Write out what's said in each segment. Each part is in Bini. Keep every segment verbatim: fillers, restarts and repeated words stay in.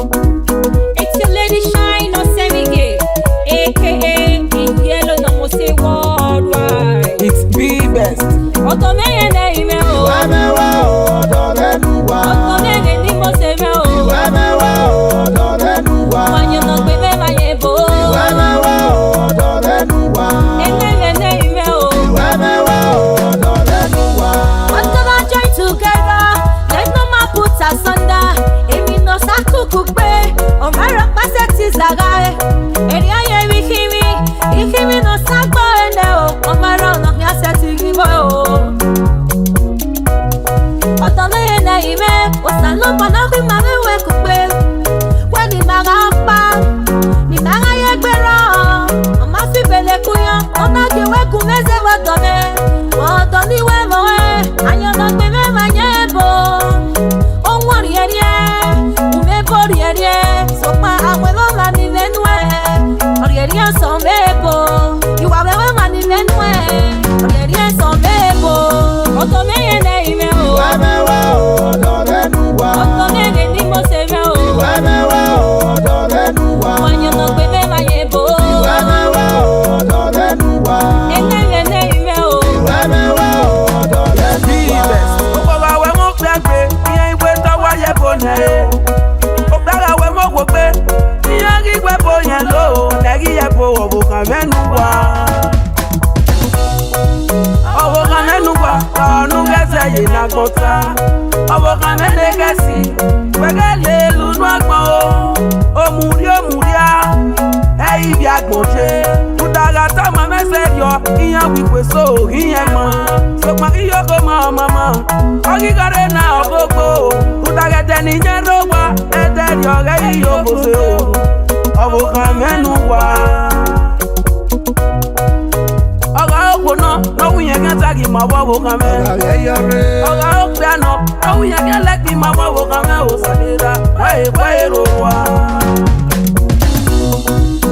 It's your lady Shine Osemige, A K A in yellow, no more say worldwide. It's the best. Ọdọ mwẹ rẹn ne I mwẹ o. Wẹ mwẹ wa o, ọdọ mwẹ nu wa. Ọdọ mwẹ rẹn ne I mose mwẹ o. Wẹ mwẹ wa o, ọdọ mwẹ nu wa. Wa yan nọ gbe mwẹ, wa yan ebo. Wẹ mwẹ wa o, ọdọ mwẹ nu wa. Ẹmwẹ rẹn ne I mwẹ o. Wẹ mwẹ wa o, ọdọ mwẹ nu wa. Whatever join together, let no man put asunder. Emwi ne ọ sa kuku gbe, ọ ma rhọkpa sẹtin zaghae. Erriọ ye vbe ikhinmwi, ikhinmwi ne ọ sa gbe ẹre nẹ o, ọ ma rhọ ne ọ khian sẹtin ghi vbo o. Ọdọ mwẹ rẹn ne I mwẹ, Osanobua ne ọ khin ma mwẹ wẹ kugbe. Wẹ ne ima gha kpa, ne ima gha ye egbe rrọọ, ọ ma fi bele ku yọ, ọ na gie wẹ gu mwẹ zẹ vbe ọdọ mwẹ. Ọdọ ne I wẹ vbe ọnrẹn, ayọn nọ gbe mwẹ ma yan ebo. Owan rhiẹrhiẹ, umẹ ebo rhiẹrhiẹ, sokpan a wẹ vbe ọmwa ni mwẹ nuẹn, ọ rhiẹrhiẹ sẹ mwẹ ebo. I wa vbe ẹmwẹ ọmwa ni mwẹ nuẹn, ọ rhiẹrhiẹ sẹ mwẹ ebo. Ọdọ mwẹ rẹn ne I mwẹ o. Wẹ mwẹ wa o, ọdọ mwẹ nu wa. Ọdọ mwẹ rẹn ne I mose mwẹ o. Wẹ mwẹ wa o, ọdọ mwẹ nu wa. Wa yan nọ gbe mwẹ, wa yan ebo. Wẹ mwẹ wa o, ọdọ mwẹ nu wa. Ẹmwẹ rẹn ne I mwẹ o. Wẹ mwẹ wa o, ọdọ mwẹ nu wa. Okpia gha wẹ mwẹ okpia gbe, iran iwe tọ wa ye ebo nẹ. Okpia gha wẹ mwẹ okhuo gbe, iran ghi wẹ ebo yẹn lo, ne ghi ye ebo ọvbokhan mwẹ nu wa. Ọvbokhan mwẹ nu wa, ọnu ghẹ zẹ ye ne agbọn ta. Ọvbokhan mwẹ ne ghẹ si, wẹ ghẹ lele unu agbọn o. Omurria, omurria, ẹ i vbe agbọn ye. Rhunmwuda gha tama mwẹ sẹrriọ, iran wẹ ikhuo eso ghi rẹn ma. Sokpan iyoko ma ọmama, ọ ghi gha rre na ọvbokhan o. Rhunmwuda ghẹ ẹdẹ ne I yan rre owa, ẹdẹ rriọ ghẹ iyoko se o. Ọvbokhan mwẹ nu wa. Ọ gha okhuo nọ, ne ọ wu iyẹn khian ta ghi ma vbe ọvbokhan mwẹ. Ọ gha okpia nọ, ne ọ wu iyẹn khian lẹkẹ ima vbe ọvbokhan mwẹ, Osanobua, wa e, wa e roro a.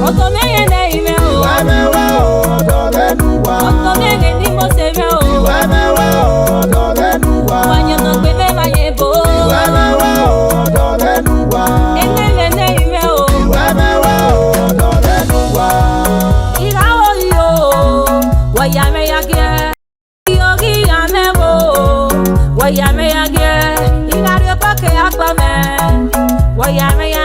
Ọdọ mwẹ rẹn ne I mwẹ o. Wa mwẹ wa o, ọdọ mwẹ nu wa. Ọdọ mwẹ rẹn ne I mose mwẹ o. Wa mwẹ wa o, ọdọ mwẹ nu wa. Wa yan nọ gbe mwẹ, wa yan ebo. Wa mwẹ wa o, ọdọ mwẹ nu wa. Ẹmwẹ rẹn ne I mwẹ o. Wa mwẹ wa o, ọdọ mwẹ nu wa. I gha ro yi o, wa ya mwẹ ya giẹ. Oghian mwẹ vbo, wa ya mwẹ ya giẹ, I gha rhie obọ ke akpọ mwẹ, wa ya mwẹ ya